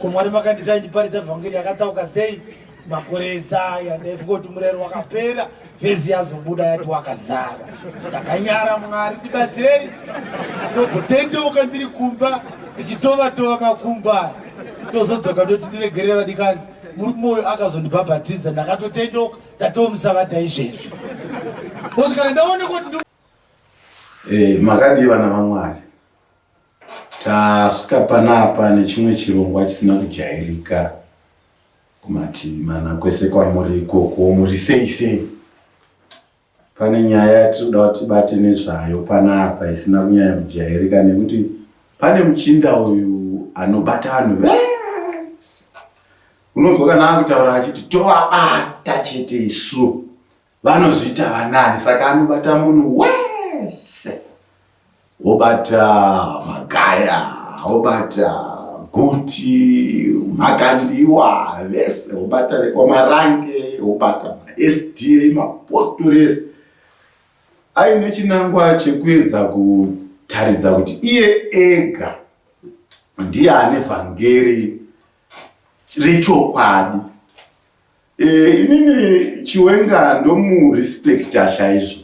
Ko Mwari makandisiya ndichiparidza vhangeri yakatsauka sei makore ese aya? Ndaifunga kuti murayiro wakapera, vhesi yazobuda yati wakazara. Ndakanyara, Mwari ndibatsirei. Ndogotendeuka ndiri kumba ndichitova tova makumbo aya, ndozodzoka ndoti ndiregerere vadikani. Murume uyu akazondibhabhatidza, ndakatotendeuka, ndatomusavadha izvezvi. Because kana ndaonekwa kuti Makadii vana vaMwari? Tasvika panapa nechimwe chirongwa chisina kujairika kumativi mana kwese kwamuri ikoko. Muri sei sei? Pane nyaya yatiri kuda kuti tibate nezvayo panapa isina kunyanya kujairika, nekuti pane muchinda uyu anobata vanhu vese. Unonzwa kana akutaura achiti tovabata chete isu, vanozviita vanani. Saka anobata munhu wese, wobata Magaya, wobata Guti, Makandiwa, vese, wobata vekwaMarange, wobata maSDA, mapostori ese, aine chinangwa chekuedza kutaridza kuti iye ega ndiye ane vhangeri rechokwadi. Inini Chiwenga ndomurespecta chaizvo,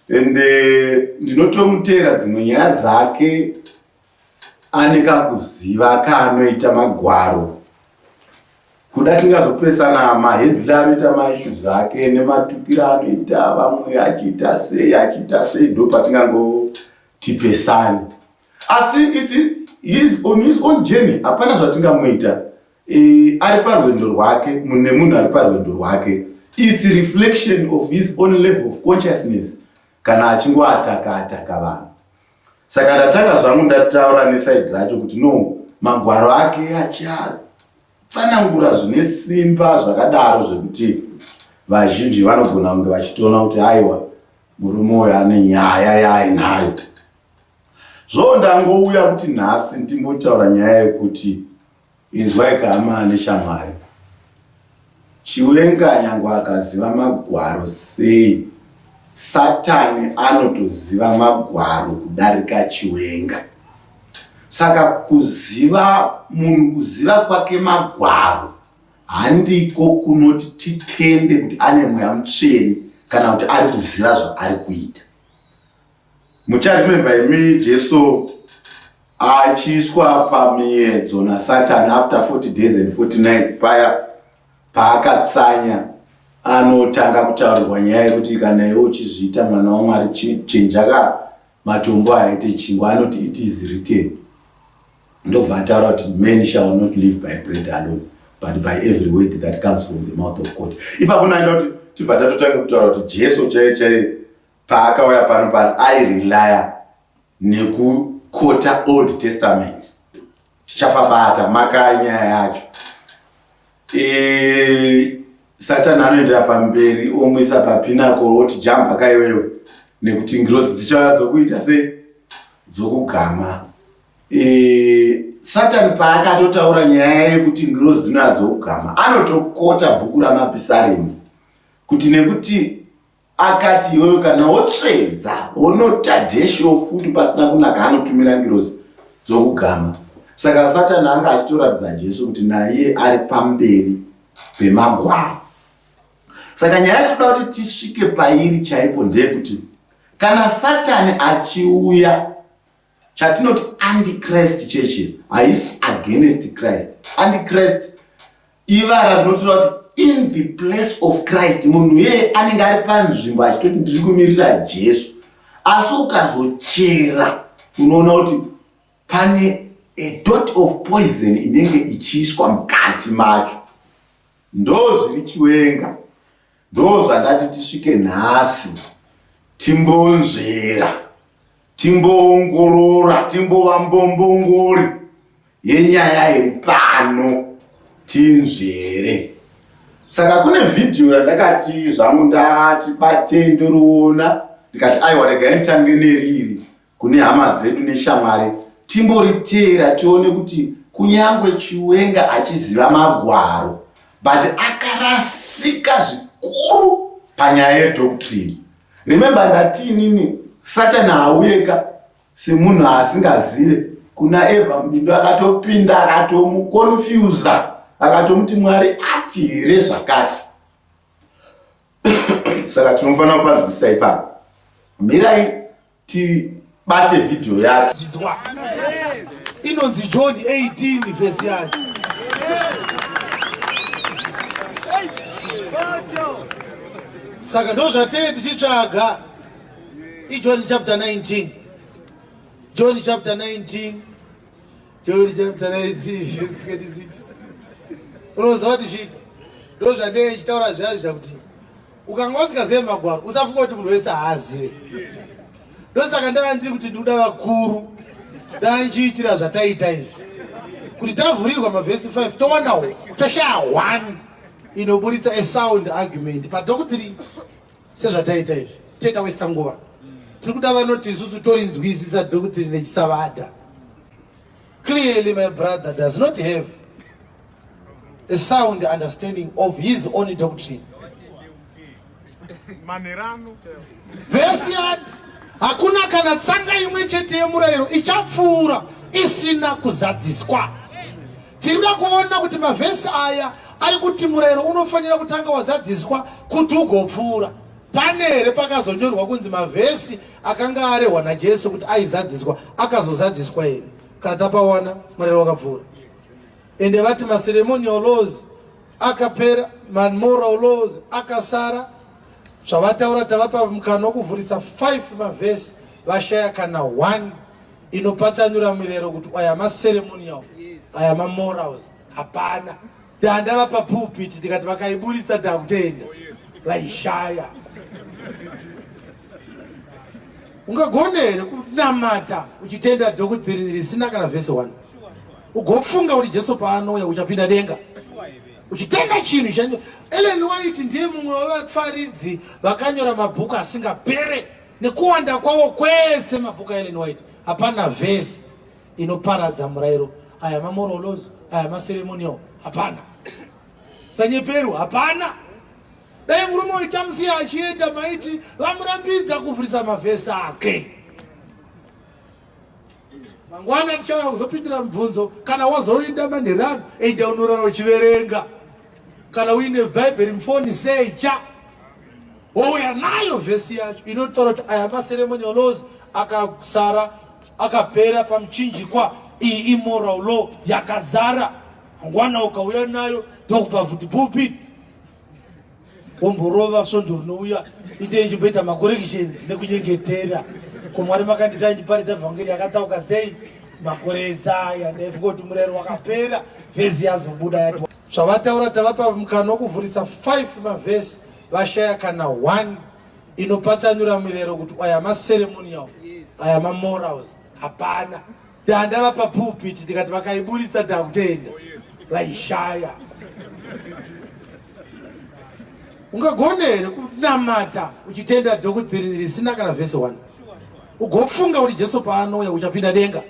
ende ndinotomuteera dzimwe nyaya dzake. Ane kakuziva kaanoita magwaro. Kuda tingazopesana mahandle anoita maissues ake nematukiro anoita vamwe, achiita sei, achiita sei, ndo patingangotipesani. Asi isi his on his own journey, hapana zvatingamuita. Ari parwendo rwake nemunhu ari parwendo rwake. Its reflection of his own level of consciousness kana achingoataka ataka vanhu. Saka ndatanga zvangu ndataura neside racho kuti no, magwaro ake achatsanangura zvine simba zvakadaro zvekuti vazhinji vanogona kunge vachitoona kuti aiwa, murume uyu ane nyaya yaainayo. Zvo ndangouya kuti nhasi ndimbotaura nyaya yekuti, inzwai kahama neshamwari, Chiwenga nyange akaziva magwaro sei, Satani anotoziva magwaro kudarika Chiwenga. Saka kuziva munhu, kuziva kwake magwaro handiko kunoti titende kuti ane mweya mutsvene kana kuti ari kuziva zvaari kuita. Mucharemember imi Jesu achiiswa pamiedzo naSatani after 40 days and 40 nights, paya paakatsanya, anotanga kutaurirwa nyaya yekuti kana iwe uchizviita mwana waMwari, chinjaka matombo aite chingwa. Anoti, "It is written." Ndobva ataura kuti, "Man shall not live by bread alone, but by every word that comes from the mouth of God." Ipapo naenda kuti tibva tatotanga kutaura kuti Jesu chaiye chaiye paakauya pano pasi airelaya nekuquota Old Testament. Tichapabata makai nyaya yacho. Satani anoendera pamberi, omuisa papinnacle, oti jamba kaiwewe, nekuti ngirozi dzichauya dzokuita sei? Dzokugama. Satani paakatotaura nyaya yekuti ngirozi dzinouya dzokugama, anotoquota bhuku raMapisarimi kuti nekuti akati iwewe kana wotsvedza wonota dheshiwo futi pasina kunaka, anotumira ngirozi dzokugama. Saka Satani anga achitoratidza Jesu kuti naiye ari pamberi pemagwaro. Saka nyaya yatinoda kuti tisvike pairi chaipo ndeyekuti kana Satani achiuya, chatinoti antichrist chechi haisi against Christ. Antichrist ivara rinotora kuti in the place of Christ. Munhu iyeye anenge ari panzvimbo achitoti ndiri kumirira Jesu, asi ukazochera unoona kuti pane a dot of poison inenge ichiiswa mukati macho. Ndo zviri Chiwenga. Ndo zvandati tisvike nhasi timbonzvera, timboongorora, timbova mbombongori yenyaya iri pano, tinzvere. Saka kune vhidhiyo randakati zvangu ndati bate ndoriona, ndikati aiwa, regai nditange neriri kune hama dzedu neshamwari, timboriteera tione kuti kunyangwe Chiwenga achiziva magwaro, but akarasika zvikuru panyaya yedoctrine. Remember, ndati inini Satani hauyeka semunhu asingazive. kuna Eva mubindu akatopinda akatomuconfusa akatomuti Mwari ati here zvakati. Saka tinofanira kupanzwisisa ipapo. Mirai tibate vhidhiyo yacho. Izwa. Inonzi John 18 vhesi yacho. Saka ndozvatee tichitsvaga. IJohn chapter 19. John chapter 19. John chapter 19 verse 26. Unoziva kuti chii? Ndozvandee ndichitaura zviya zviya kuti ukanga usingazive magwaro usafunga kuti munhu wese haazive. Ndosaka ndava ndiri kuti ndikuda vakuru ndanchiitira zvataita izvi kuti tavhurirwa mavhesi 5 towana toshaya 1 inoburitsa a sound argument padoctrine sezvataita izvi toita westa nguva tiri kuda vanoti isusu torinzwisisa doctrine rechisavada clearly my brother does not have a sound understanding of his own doctrine vhesi yati hakuna kana tsanga imwe chete yemurayiro ichapfuura isina kuzadziswa tiri kuda kuona kuti mavhesi aya ari kuti murayiro unofanira kutanga wazadziswa kuti ugopfuura pane here pakazonyorwa kunzi mavhesi akanga arehwa najesu kuti aizadziswa akazozadziswa here kana tapawana murayiro wakapfuura ende vati maceremonial laws akapera mamoral laws akasara zvavataura tavapa mukana wokuvhurisa 5 mavhesi vashaya kana 1 inopatsanura mirero kuti aya maceremonial aya mamorals hapana ndandavapa pulpit ndikati vakaiburitsa ndakutenda vaishaya ungagone here kunamata uchitenda doctrine risina kana vhesi 1 ugofunga kuti Jesu paanouya uchapinda denga uchitenda chinhu chanyo. Ellen White ndiye mumwe wevaparidzi vakanyora mabhuku asingapere nekuwanda kwawo kwese mabhuku aEllen White hapana vhesi inoparadza murayiro aya mamoral laws aya maceremonial hapana sanyeperwa hapana dai murume uyu tamusiya achienda maiti vamurambidza kuvhurisa mavhesi ake mangwana tichauya kuzopindura mubvunzo kana wazoinda manheru ano enda unorara uchiverenga kana uine bhaibheri mufoni secha wouya nayo vhesi yacho inotaura kuti aya maceremonial laws akasara akapera pamuchinjikwa iyi imoral law yakazara mangwana ukauya nayo ndokupa futi pulpit womborova svondo rinouya ite ichimboita macorrections nekunyengetera ko mwari makandisa ndichiparidza vhangeri yakatsauka sei makore ese aya ndaifunga kuti murayiro wakapera vhesi yazobuda yati zvavataura tavapa mukana wokuvhurisa 5 mavhesi vashaya kana 1 inopatsanura mirayiro kuti aya maceremonial aya mamorals hapana Ndandava papulpit ndikati vakaiburitsa ndakutenda vaishaya. Ungagone here kunamata uchitenda doctrine risina kana vhesi 1 ugofunga kuti Jesu paanouya uchapinda denga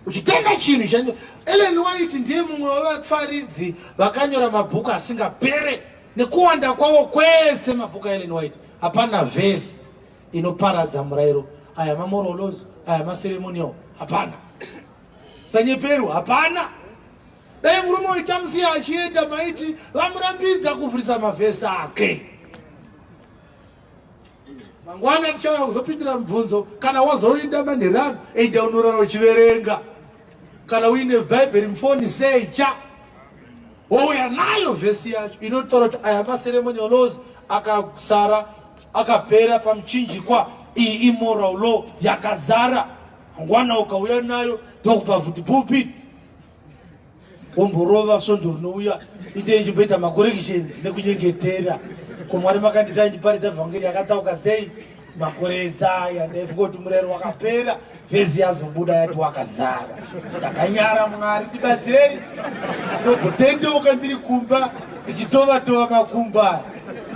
uchitenda chinhu chanyo. Ellen White ndiye mumwe wevaparidzi vakanyora mabhuku asingapere nekuwanda kwawo kwese mabhuku aEllen White hapana vhesi inoparadza murairo aya mamoral laws aya maceremonial hapana sanyeperwa hapana dai murume uyu tamusiya achienda maiti vamurambidza kuvhurisa mavhesi ake mangwana tichauya kuzopindura mubvunzo kana wazoinda manheru ano enda unorara uchiverenga kana uine bhaibheri mufoni secha wouya nayo vhesi yacho inotaura kuti aya maceremonial laws akasara akapera pamuchinjikwa iyi imoral law yakazara mangwana ukauya nayo ndokupa futi pulpit womborova svondo rinouya ite ichimboita macorrections nekunyengetera ko mwari makandisa ndichiparidza vhangeri yakatsauka sei makore ese aya ndaifunga kuti murayiro wakapera vhesi yazobuda yati wakazara ndakanyara mwari ndibatsirei ndogotendeuka ndiri kumba ndichitova tova makumba aya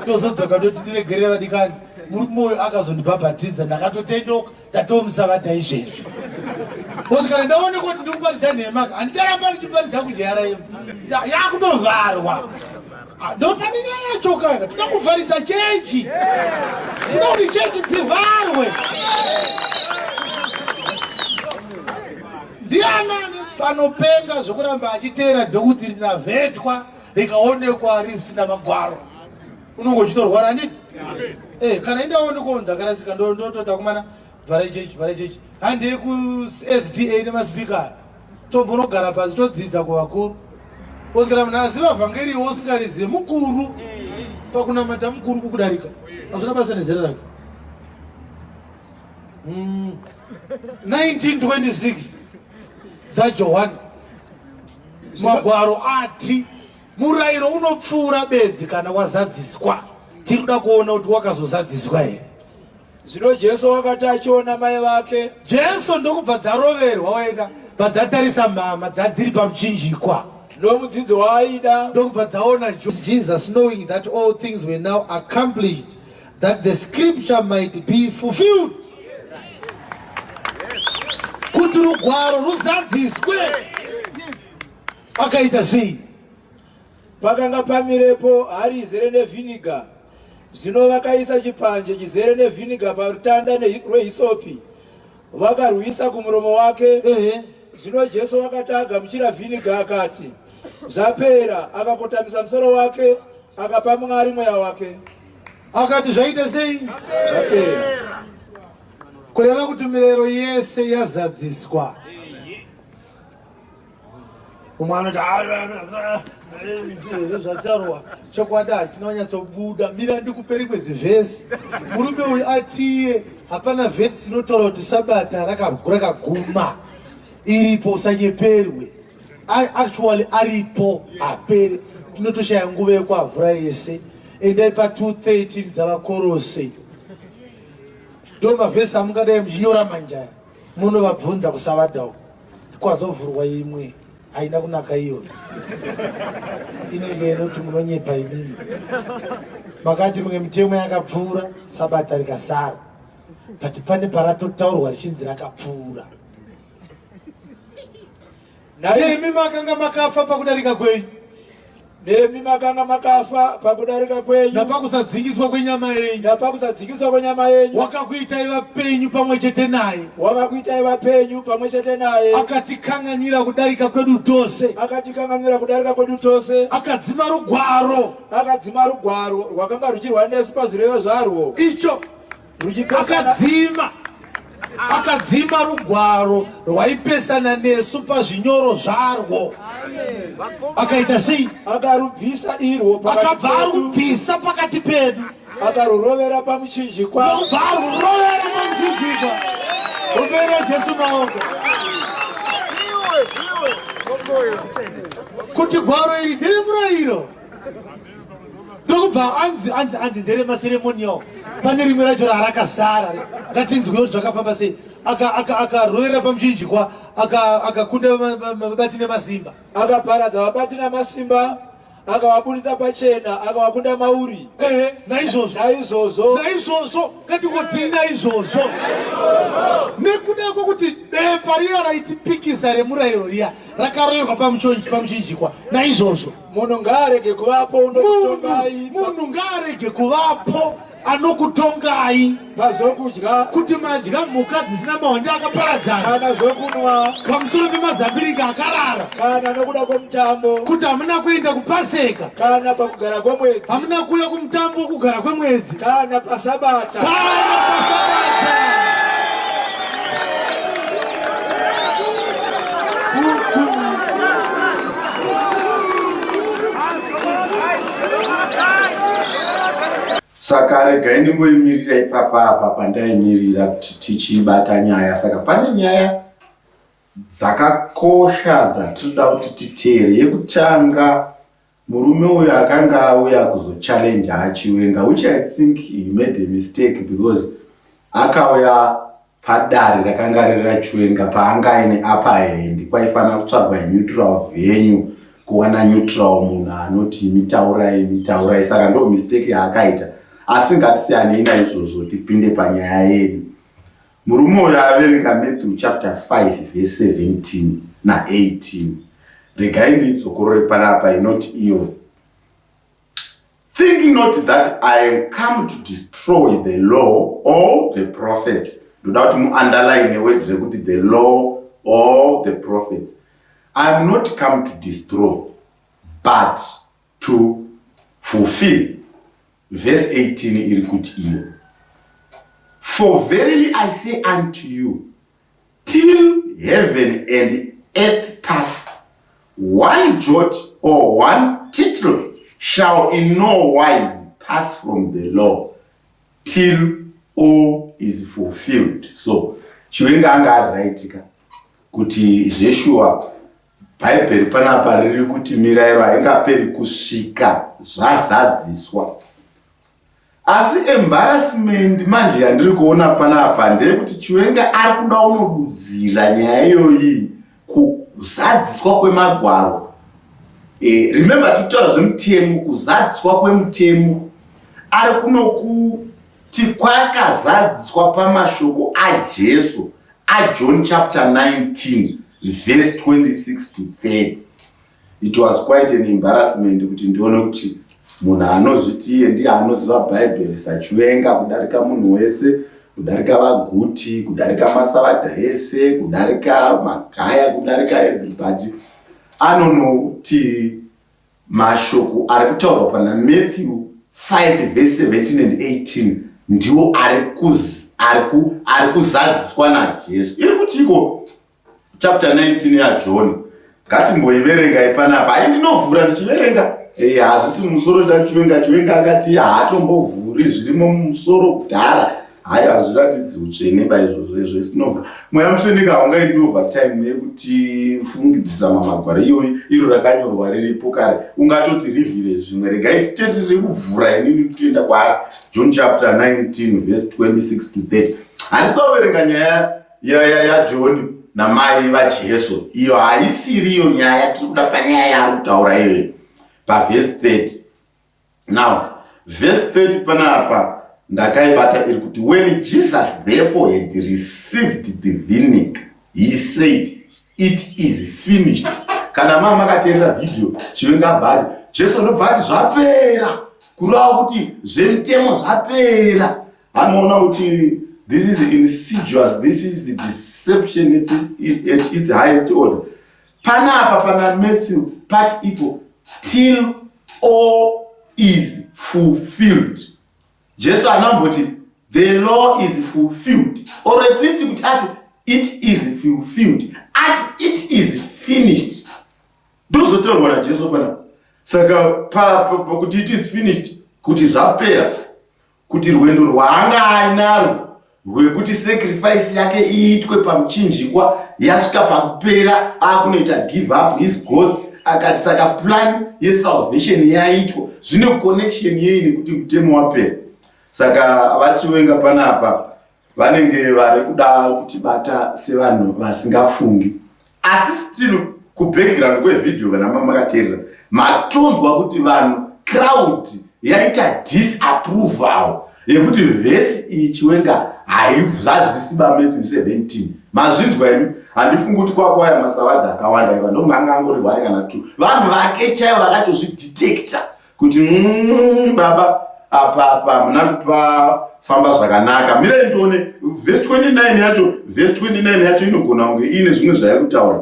ndozodzoka ndoti ndiregerere vadikani murume uyu akazondibhabhatidza ndakatotendeuka ndatomusavadha izvezvi bcause kana ndaonekwa kuti ndiri kuparidza nhema handicharamba ndichiparidza kuJRM yakutovharwa ah, ndopane nyaya yacho kaka toda kuvharisa chechi toda kuti chechi dzivharwe. Ndianani panopenga zvokuramba achiteera dhokuti rinavhetwa rikaonekwa risina magwaro? Unonge uchitorwara handiti? Eh, kana indaonekwawo ndakarasika ndotota kumana vharai chechi vharai chechi handei kusda nemasipika aya tombonogara pasi todzidza kuvakuru osvikira munhu aziva vhangeri iwe usingarizive mukuru pakunamata mukuru kukudarika hazvina basa nezera rake 1926 mm. dzajohani magwaro ati murayiro unopfuura bedzi kana wazadziswa tiri kuda kuona kuti wakazozadziswa here Zvino Jesu wakati achiona mai vake, Jesu ndokubva dzaroverwa wena bva dzatarisa mhama dzadziri pamuchinjikwa nomudzidzi waaida, ndokubva dzaona Jesus knowing that all things were now accomplished that the scripture might be fulfilled kuti rugwaro ruzadziswe akaita sei Pakanga pamirepo hari izere nevhiniga. Zvino vakaisa chipanje chizere nevhiniga parutanda rwehisopi, vakarwuisa kumuromo wake. Ehe. Zvino Jesu wakati agamuchira vhiniga, akati, Zvapera. Akakotamisa musoro wake, akapa Mwari mweya wake. Akati zvaita sei? Zvapera. Kureva kuti mirayiro yese yazadziswa. Umwe anoti zvataurwa chokwadi hachina kunyatsobuda mira ndikupe rimwe zivhesi murume uyu atiye hapana vhesi inotaura kuti sabata rakaguma iripo usanyeperwe actually aripo hapere tinotoshaya nguva yekuavhura yese endai pa 213 dzavakorose ndo mavhesi amungadai muchinyora manjaya munovabvunza kusavada uku kwazovhurwa imwe haina kunaka iyoyo inenge inoti munonyepa imimi makati mimwe mitemo yakapfuura sabata rikasara but pane paratotaurwa richinzi rakapfuura Nemi makanga makafa pakudarika kwenyu. Nemi makanga makafa pakudarika kwenyu. Napakusadzikiswa kwenyama yenyu. Napakusadzikiswa kwenyama yenyu. Wakakuitai vapenyu pamwe chete naye. Wakakuitai vapenyu pamwe chete naye. Akatikanganwira kudarika kwedu tose. Akatikanganwira kudarika kwedu tose. Akadzima rugwaro. Akadzima rugwaro rwakanga ruchirwa nesu pazvirevo zvarwo. Icho akadzima akadzima rugwaro rwaipesana nesu pazvinyoro zvarwo akaita sei akarubvisa irwo akabva arubvisa pakati pedu akarurovera pamuchinjikwa ndokubva arurovera pamuchinjikwa rovera jesu maoko kuti gwaro iri ndere murayiro ndokubva anzi anzi anzi ndere maseremonial pane rimwe racho rarakasara ngatinzwe kuti zvakafamba sei akaroverera pamuchinjikwa akakunda vabati nemasimba akaparadza vabati namasimba akavabudisa pachena akavakunda mauri ehe naizvozvo naizvozvo naizvozvo ngatingotii naizvozvo nekuda kwokuti bepa riya raitipikisa remurayiro riya rakaroverwa pamuchinjikwa naizvozvo Munhu ngaarege kuvapo unokutongai. Munhu ngaarege kuvapo anokutongai pazvokudya kuti madya mhuka dzisina mahwindi akaparadzana kana zvokunwa pamusoro pemazambiringa akarara kana nokuda kwomutambo kuti hamuna kuenda kupaseka kana pakugara kwemwedzi hamuna kuuya kumutambo wokugara kwemwedzi kana pasabata kana pasabata Saka regai ndimboimirira ipapa apa pandaimirira kuti tichibata nyaya. Saka pane nyaya dzakakosha dzatinoda kuti titeere. Yekutanga, murume uyu akanga auya kuzochallenge aChiwenga which I think he made a mistake because akauya padare rakanga riri raChiwenga paanga aine upper hand kwaifanira kutsvagwa neutral venue kuwana neutral munhu anoti imi taurai imi taurai saka ndo mistake yaakaita asi ngatisiyanei naizvozvo tipinde panyaya yedu Murume uyu averenga Matthew chapter 5 verse 17 na 18. Regai ndidzokorore panapa inoti iyo Think not that I am come to destroy the law or the prophets. Ndoda kuti muunderline word rekuti the law all the prophets. I am not come to destroy, but to fulfill. Verse 18 iri kuti iyo, For verily I say unto you, till heaven and earth pass, one jot or one tittle shall in no wise pass from the law till all is fulfilled. So Chiwenga anga ari right ka kuti zveshuwa Bhaibheri panapa riri kuti mirayiro haingaperi kusvika zvazadziswa. Asi embarrassment manje yandiri kuona panapa ndeyekuti Chiwenga ari kuda unodudzira nyaya iyoyi kuzadziswa kwemagwaro. E, remember tiri kutaura zvemutemo, kuzadziswa kwemutemo ari kunokuti kwakazadziswa pamashoko aJesu aJohn chapter 19 verse 26 to 30. It was quite an embarrassment kuti ndione kuti munhu anozviti iye ndiye anoziva Bhaibheri saChiwenga kudarika munhu wese, kudarika vaGuti, kudarika masavadha ese, kudarika Magaya, kudarika everybody, anonoti mashoko ari kutaurwa pana Matthew 5 verse 17 and 18 ndiwo ari kuzadziswa naJesu. Iri kutiiko chapter 19 yaJohn? Ngatimboiverengai panapa. Hai, ndinovhura ndichiverenga. Hazvisi mumusoro ndaChiwenga. Chiwenga akati haatombovhuri zvirimo mumusoro kudhara. Hayi, hazviratidzi utsvene baizvozvo izvo. Isinovhura Mweya Mutsvene ka haungaiti overtime yekuti fungidzisa mamagwaro iyoyi. Iro rakanyorwa riripo kare, ungatoti rivhire zvimwe. Regai tite tiri kuvhura inini toenda kwaari. John chapter 19 verse 26 to 30. Handisi kuverenga nyaya yaJohn namai vaJesu, iyo haisiriyo nyaya tiri kuda. Panyaya yaari kutaura iyoyo pavhesi 30. Now verse 30 panapa ndakaibata, iri kuti, "When Jesus therefore had received the vinegar, he said, 'It is finished.'" Kana maa makateerera vhidhiyo, Chiwenga abva ati Jesu ndobva ati zvapera, kureva kuti zvemutemo zvapera. Anoona kuti this is insidious, this is deception at its highest order. Panapa pana Matthew part ipo, till all is fulfilled. Jesu anamboti the law is fulfilled, or at least kuti ati it is fulfilled, ati it is finished. Ndozotaurwa naJesu panapa. Saka pakuti it is finished, kuti zvapera, kuti rwendo rwaanga ainarwo rwekuti sacrifice yake iitwe pamuchinjikwa yasvika pakupera, akunoita give up his ghost. Akati saka plan yesalvation yaitwa. Zvine connection yei nekuti mutemo wapera? Saka vaChiwenga panapa vanenge vari kuda kutibata sevanhu vasingafungi. Asi still kubackground kwevhidhiyo, kana makateerera, matonzwa kuti vanhu, crowd yaita disapproval yekuti vhesi iyi, Chiwenga, haizadzisi baMatthew 17. Mazvinzwa imi. Handifungi kuti kwakwaya masavadha akawanda iva ndongangangori 1 kana 2. Vanhu vake chaivo vakatozvidetecta kuti baba, apa apa hamuna kupafamba zvakanaka. Mirai ndione vhesi 29 yacho. Vhesi 29 yacho inogona kunge iine zvimwe zvairi kutaura.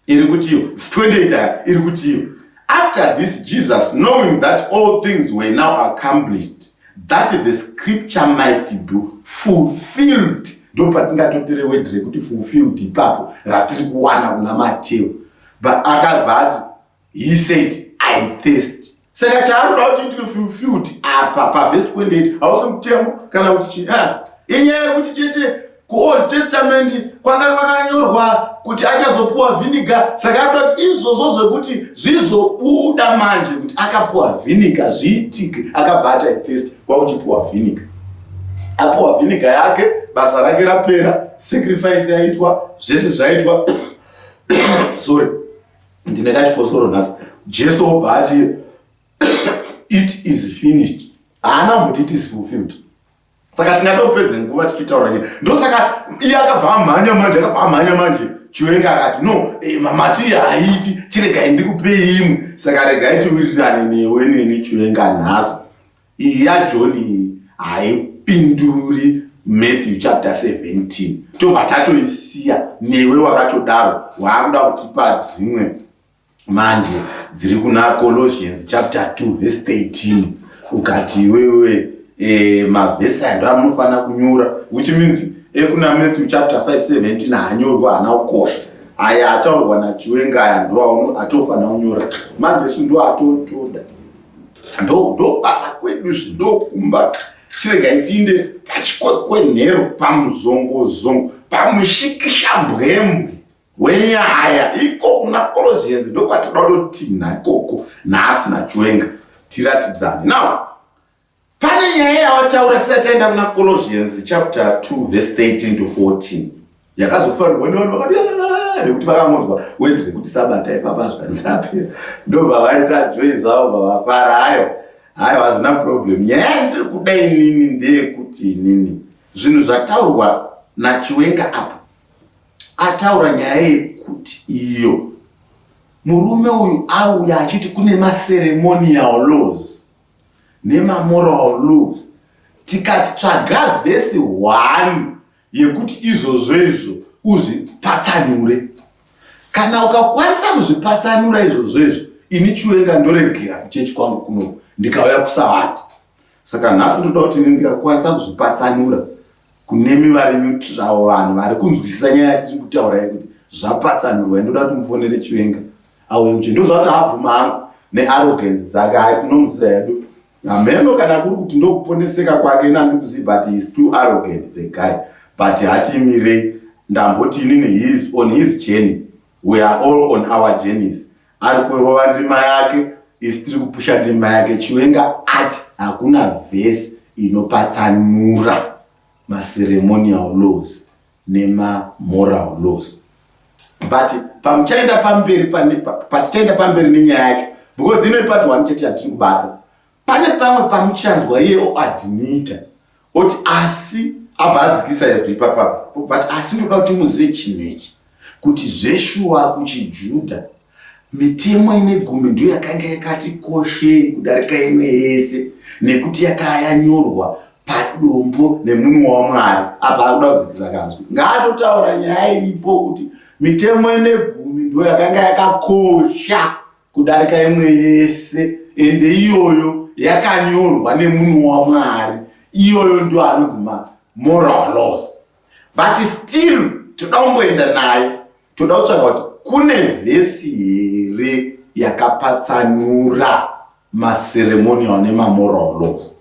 Iri kutiyo 28 aya, iri kutiyo, "After this, Jesus, knowing that all things were now accomplished, that the scripture might be fulfilled," ndo patingatotere word rekuti fulfilled ipapo ratiri kuwana kuna Mateo, but akabva ati, he said, "I thirst." Saka chaari kuda kuti itwe fulfilled apa pavhesi 28 hausi mutemo kana kuti chii. Inyaya yekuti chete kuOld Testament kwanga kwakanyorwa kuti achazopuwa vhiniga. Saka ari kuda kuti izvozvo zvekuti zvizobuda manje kuti akapuwa vhiniga zviitike. Akabva ati, "I thirst," kwakuchipuwa vhiniga. Apuwa vhiniga yake, basa rake rapera, sacrifice yaitwa, zvese zvaitwa. Sorry, ndine kachikosoro nhasi. Jesu obva ati, "It is finished." Haana mbuti it is fulfilled. Saka tingatopedze nguva tichitaura nyaya. Ndosaka iye akabva amhanya manje, akabva amhanya manje Chiwenga akati, "No, mati haiti, chiregai ndikupei imwe." Saka regai tiwirirane newe neni, Chiwenga, nhasi. Iyi yaJohn haipinduri Matthew. chapter 17 tobva tatoisiya newe wakatodaro waakuda kutipa dzimwe manje dziri kuna Colossians chapter 2 verse 13 ukati iwewe e, mavhesi aya ndo amunofanira kunyora which means ekuna Matthew chapter 5 17 haanyorwa haana kukosha aya ataurwa nachiwenga aya ndo atofanira kunyora mavhesi ndo atotoda ndobasa kwedu zve ndokumba chiregai tiinde pachikwekwenhero pamuzongozongo pamushikishambwembwe wenyaya iko kuna Colossians ndokwatinoda kutotinha ikoko nhasi naChiwenga tiratidzane now pane nyaya yawataura tisati taenda kuna Colossians chapter 2 verse 13 to 14 yakazofanirwa nevanhu vakati ah, nekuti vakangonzwa word rekuti sabata ipapa zvikanzi rapera ndobva vaita joy zvavo vavafara hayo hayo hazvina problem nyaya yandiri kuda inini ndeyekuti inini zvinhu zvataurwa nachiwenga apa ataura nyaya yekuti iyo murume uyu auya achiti kune maceremonial laws nemamoral laws tikati tsvaga vhesi 1 yekuti izvozvo izvo uzvipatsanure kana ukakwanisa kuzvipatsanura izvozvo izvo ini chiwenga ndoregera kuchechi kwangu kuno ndikauya kusavati saka nhasi ndoda kuti ini ndikakwanisa kuzvipatsanura kunemi vari neutral vanhu vari kunzwisisa nyaya yatiri kutaura yekuti zvapatsanurwa ndoda kuti mufonere chiwenga auye kuche ndoziva kuti abvuma hangu nearrogance dzake hai tinomuziva hedu hameno kana kuri kuti ndokuponeseka kwake nandikuzivi but he is too arrogant the guy but hatiimirei ndamboti inini he is on his journey we are all on our journeys ari kurova ndima yake isi tiri kupusha ndima yake chiwenga ati hakuna vhesi inopatsanura maceremonial laws nemamoral laws but pamuchaenda pamberi patichaenda pamberi nenyaya yacho because ino ipati one chete yatiri kubata pane pamwe pamuchanzwa iye oadmita oti asi abva adzikisa izvo ipapapa but asi ndoda kuti muzive chinhu ichi kuti zveshuwa kuchijudha mitemo ine gumi ndiyo yakanga yakati koshei kudarika imwe yese nekuti yakaya yanyorwa padombo nemunwe wamwari apa akuda kudzikisa kazwi ngaatotaura nyaya iripo kuti mitemo ine gumi ndiyo yakanga yakakosha kudarika imwe yese ende iyoyo yakanyorwa nemunhu wamwari iyoyo ndo anonzi mamoral laws but still toda kumboenda nayo toda kutsvaga kuti kune vhesi here yakapatsanura maceremonial nemamoral laws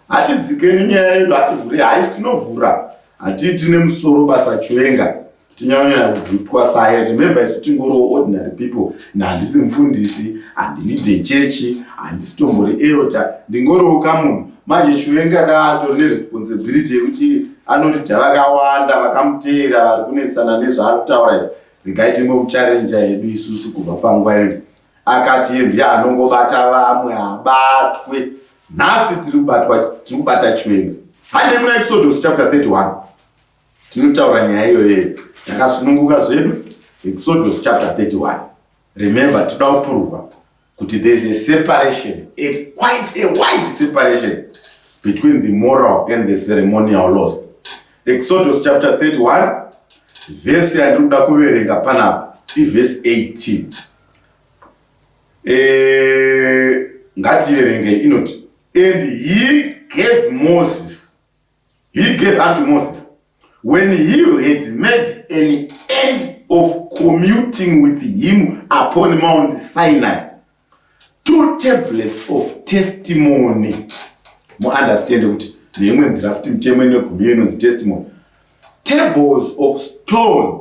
hatidzikeni nyaya yedu hativhuri haisi tinovhura hatiiti nemusoro basa chiwenga tinyanyanya kugiftwa saye remember isu tingoriwo ordinary people handisi mufundisi handilide chechi handisi tombori elder ndingoriwo kamunhu manje chiwenga kaatori neresponsibility yekuti anoti vakawanda vakamuteera vari kunetsana nezvaari kutaura izvi regai tingomucharenja yedu isusu kubva panguva ino akati iye ndiye anongobata vamwe abatwe nhasi tiri kubatwa tiri kubata chiwenga handei muna exodus chapter 31 tinotaura nyaya iyoyo takasununguka zvedu exodus chapter 31 remember toda kuprova kuti there is a separation a quite a wide separation between the moral and the ceremonial laws exodus chapter 31 vhesi yandiri kuda kuverenga panapa ivhesi 18 e, ngativerenge inoti and he gave moses he gave unto moses when he had made an end of commuting with him upon mount sinai two tablets of testimony muunderstand kuti neimwe nzira futi mitemo inegumi inonzi testimony tables of stone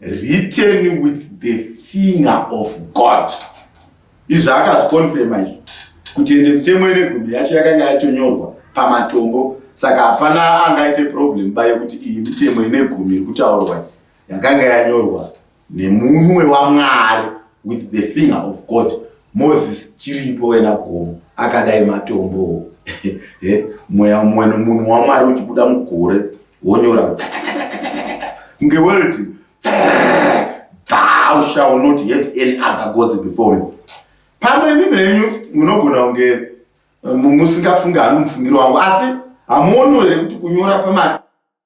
written with the finger of god izvi akazvikonfirma izvi kuti ende mitemo ine gumi yacho yakanga yatonyorwa pamatombo saka hapana angaite problem ba yekuti iyi mitemo ine gumi iri kutaurwa yakanga yanyorwa nemunwe wamwari with the finger of god moses chiripo wena gomo akadai matombo eh, mweya mumwe munhu wamwari uchibuda mugore wonyora kunge world thou shall not have any other gods before me pamwe imi menyu munogona kunge eh, musingafungi hanu mufungiro wangu asi hamuoni here kuti kunyora pama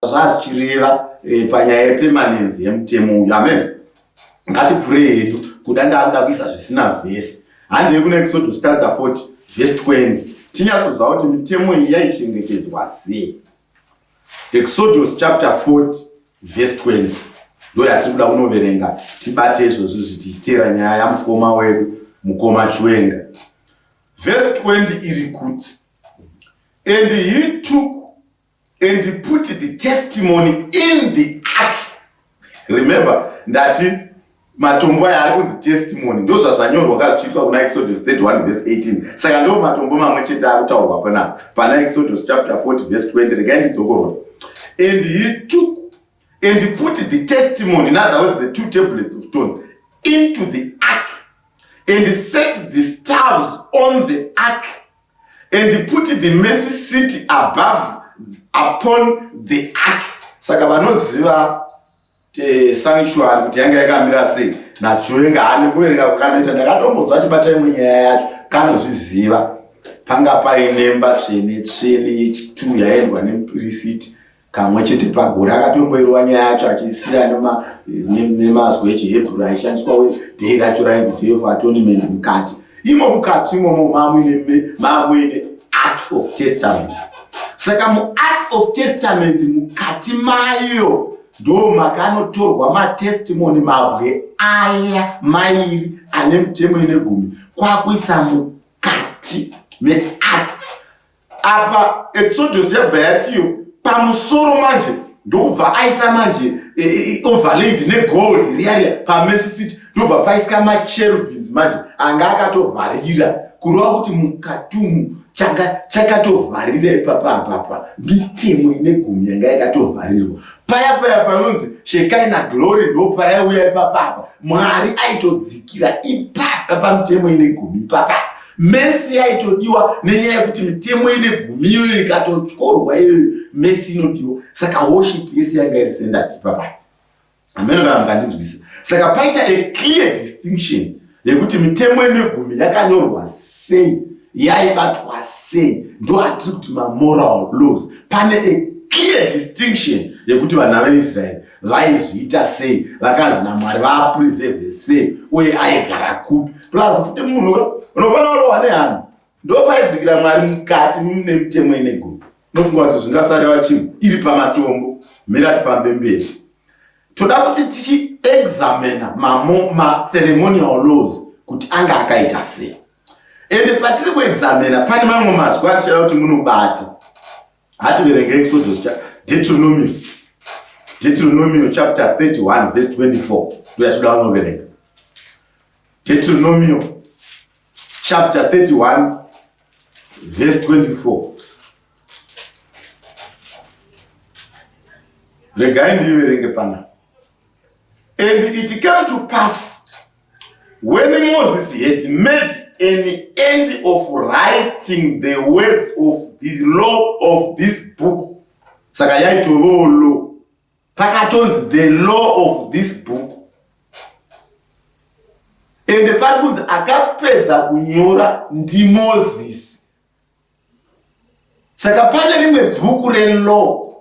Zvazvichireva eh, panyaya yepemanenzi yemutemo uyu. Amen. Ngatipfurei hedu kuda ndakuda kuisa zvisina vhesi. Handei kuna Exodus chapter 40 verse 20 tinyatsoziva kuti mitemo iyi yaichengetedzwa sei. Exodus chapter 40 verse 20 ndo yatiri kuda kunoverenga tibate izvozvi zvitiitera nyaya yamukoma wedu mukoma Chiwenga. Verse 20 iri kuti and he took and put the testimony in the ark. Remember ndati matombo aya ari kunzi testimony ndozvazvanyorwa ka zvichiitwa kuna Exodus 31 verse 18. Saka ndo matombo mamwe chete akutaurwa panapa pana Exodus chapter 40 verse 20. Regai ndidzokorore. And he took and put the testimony, in other words the two tablets of stones, into the ark and set the staves on the ark and put the mercy seat above upon the ark. Saka vanoziva eh, sanctuary kuti yanga yakamira sei nachiwenga haane kuverenga kwakanoita ndakatombonzwa achibata imwe nyaya yacho kanozviziva panga paine mba tsvene tsvene yechitu yaendwa nemupirisiti Kamwe chete pagore akatomboirova nyaya yacho achisiya nemazwi echihebhuru aishandiswa we day racho rainzi day of atonement mukati imo mukati imomo mamuine mamuine art of testament. Saka muart of testament mukati mayo ndo makanotorwa matestimony mabwe aya mairi ane mitemo ine gumi kwakuisa mukati meart. Apa Exodus yabva yatiyo pamusoro manje ndokubva aisa manje e, e, e, overlaid negold riya riya pamercy seat ndobva paiswa macherubins manje anga akatovharira kureva kuti mukati umu changa chakatovharira ipapa apapa mitemo ine gumi yanga yakatovharirwa paya paya panonzi shekaina glory ndopayauya ipapa apa mwari aitodzikira ipapa pamitemo ine gumi ipapa Mesi yaitodiwa nenyaya yekuti mitemo ine gumi iyoyo ikatotyorwa iyoyo mesi inodiwa. Saka worship yese yanga iri centered ipapa. Hameno kana mukandinzwisa. Saka paita a clear distinction yekuti mitemo ine gumi yakanyorwa sei, yaibatwa sei, ndo atiri kuti mamoral laws. Pane a clear distinction yekuti vana veIsraeri vaizviita sei vakanzi namwari vapreserve sei uye aigara kupi plus futi munhu ka unofanira kurohwa nehana ndopaidzikira mwari mukati mune mitemo ine gumi unofunga kuti zvingasareva chinhu iri pamatombo mira tifambe mberi toda kuti tichiexamina maceremonial laws kuti anga akaita sei ende patiri kuexamina pane mamwe mazwi atichada kuti munobata Hativerenge Exodus Deuteronomio. Deuteronomio chapter 31 verse 24. Ndoyatoda unoverenga. Deuteronomio chapter 31 verse 24. Regai ndiiverenge pana. And it came to pass when Moses had made an end of writing the words of the law of this book. Saka yaitovawo law. Pakatonzi the law of this book. Ende pari kunzi akapedza kunyora ndiMoses. Saka pane rimwe bhuku relaw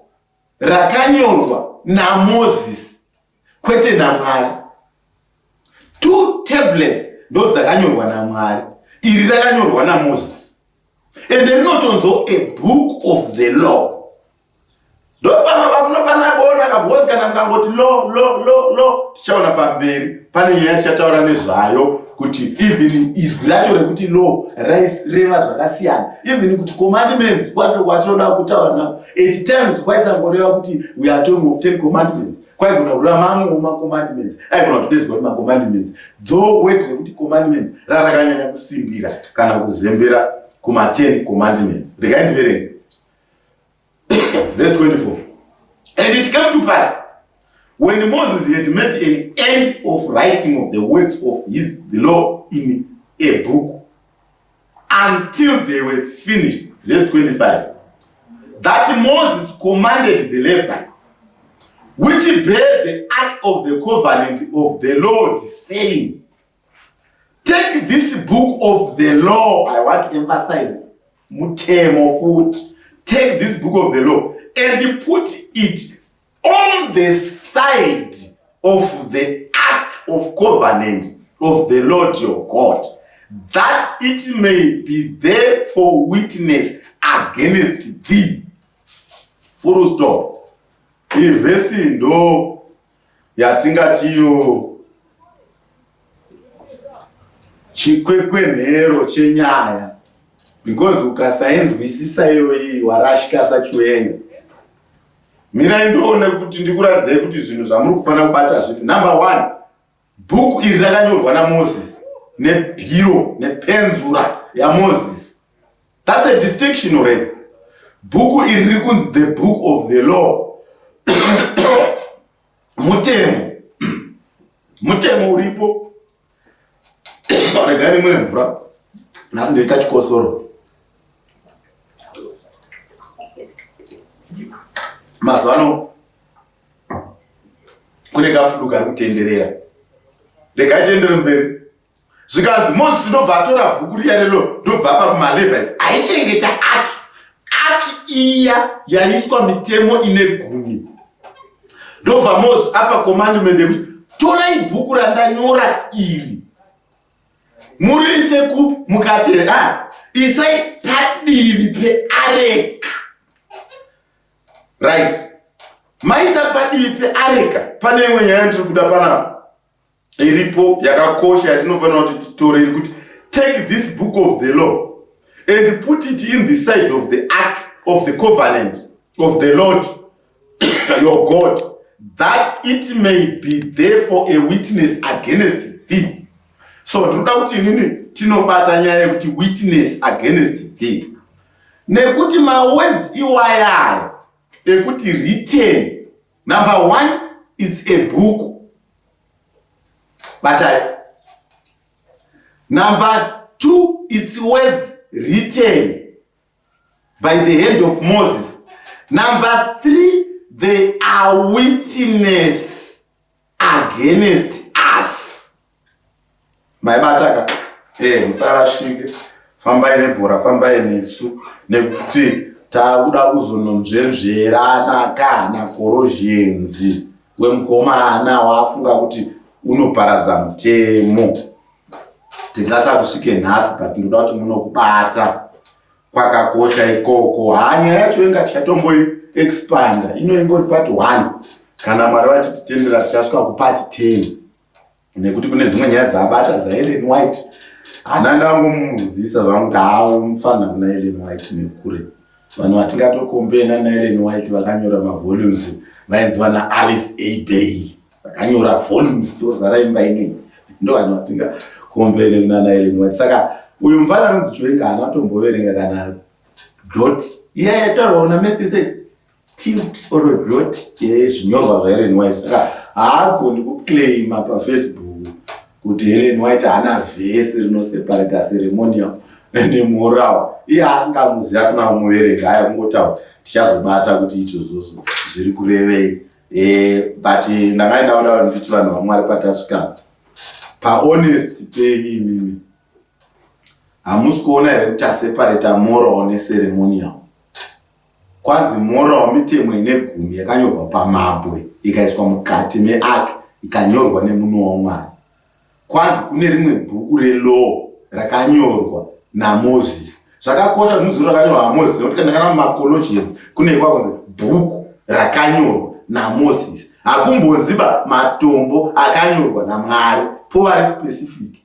rakanyorwa naMoses kwete naMwari. Two tablets ndo dzakanyorwa naMwari, iri rakanyorwa naMoses ende rinotonzo a book of the law. Ndopamwe pamunofanira kuona kabhozi kana mukangoti law law law law, tichaona pamberi pane nyaya tichataura nezvayo kuti even izwi racho rekuti law raireva zvakasiyana even kuti commandments kwacho kwatinoda kutaura nako at times kwaisangoreva kuti we are talking of 10 commandments kwaigona kureva mamwewo macommandments aigona kutodedzwa kuti macommandments though word rekuti commandment rarakanyanya kusimbira kana kuzembera kuma 10 commandments regai ndiverenge Verse 24. And it came to pass when Moses had made an end of writing of the words of his the law in a book until they were finished. Verse 25. That Moses commanded the Levites, which bear the ark of the covenant of the Lord, saying, Take this book of the law. I want to emphasize mutemo futi. Take this book of the law And put it on the side of the ark of covenant of the Lord your God, that it may be there for witness against thee. Full stop. Ivhesi ndo yatingatiyo chikwekwenhero chenyaya because ukasainzwisisa iyoyi warashika sachiwenga. Mirai ndoone kuti ndikuratidzei kuti zvinhu zvamuri kufanira kubata zvipi. Number one, bhuku iri rakanyorwa naMoses nebhiro nepenzura yaMoses. That's a distinction already. Bhuku iri riri kunzi the book of the law. Mutemo. Mutemo uripo. Regai ndimwe mvura. Nhasi ndoita chikosoro. Mazuva ano kune kafulu kari kutenderera. Regai tiendere mberi. Zvikanzi Moses ndobva atora bhuku riya relo ndobva apa kumalevels aichengeta aki aki iya yaiswa mitemo ine gumi ndobva Moses apa commandment yekuti torai bhuku randanyora iri muriise kupi mukati here ah, isai padivi peareka right maisa padivi peareka pane imwe nyaya ndiri kuda panapa iripo yakakosha yatinofanira kuti titore iri kuti take this book of the law and put it in the side of the ark of the covenant of the Lord your God that it may be there for a witness against thee. So ndinoda kuti inini tinobata nyaya yekuti witness against thee, nekuti mawords iwayaya ekuti written. Number one, it's a book. Batai. Number two, it's words written by the hand of Moses. Number three, they are witness against us. Maibata ka? Eh, musarashike. Fambai nebhora, fambai nesu nekuti takuda kuzononzvenzverana kana korozhenzi wemukomana waafunga kuti unoparadza mutemo. Tingasakusvike nhasi but ndoda kuti munokubata kwakakosha ikoko. Haa, nyaya yacho inga tichatomboi expanda ino ingori part 1. Kana Mwari vachititendera tichasvika kupart 10 nekuti kune dzimwe nyaya dzaabata dzaEllen White. Hana ndangomuzivisa zvangu kuti haa mufanira kuna Ellen White nekure. Vanhu vatingatokombena naEllen White vakanyora mavolumes vainzi vana Alice A. Bailey vakanyora volumes dzozara imba inei, ndo vanhu vatingakombene kuna naEllen White. Saka uyu mufana anonzi Chiwenga haana kutomboverenga kana dot iya yataurwa kuna Matthew tilt or dot yezvinyorwa zvaEllen White. Saka haagoni kuclaima paFacebook kuti Ellen White haana vhesi rinoseparata ceremonial nemoral, iye asingamuzivi, asina kumuverenga. Aya kungotaura, tichazobata kuti izvozvozvo zviri kurevei. But ndanga ndauda kuti nditi vanhu vaMwari, patasvika pahonest penyu imimi hamusi kuona here kuti taseparata moral neceremonial? Kwanzi moral mitemo ine gumi yakanyorwa pamabwe ikaiswa mukati meark ikanyorwa nemunwe waMwari. Kwanzi kune rimwe bhuku relaw rakanyorwa naMoses. Zvakakosha kuti muzive rakanyorwa naMoses nekuti kana kana mumaColossians kune kwakunzi bhuku rakanyorwa naMoses. Hakumbonzi ba matombo akanyorwa naMwari, povari specific.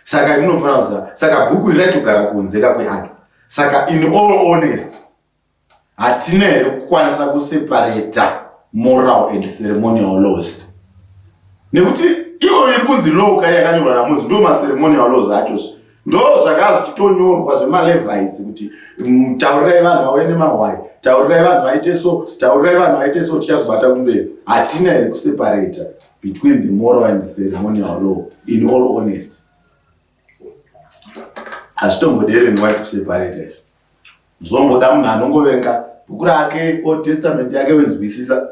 Saka munofanira kuziva, saka bhuku iri raitogara kunze kakweark. Saka in all honest, hatina here kukwanisa kuseparata moral and ceremonial laws? Nekuti iyo iri kunzi law kai yakanyorwa naMoses ndo maceremonial laws achozve, ndo zvakava zvichitonyorwa zvemalevites kuti taurirai vanhu vauye nemahwai, taurirai vanhu vaite so, taurirai vanhu vaite so. Tichazobata kumberi. Hatina here kuseparata between the moral and the ceremonial law? In all honest, hazvitombodi Ellen White kuseparata izvi. Zvomboda munhu anongoverenga bhuku rake, Old Testament yake, wenzwisisa.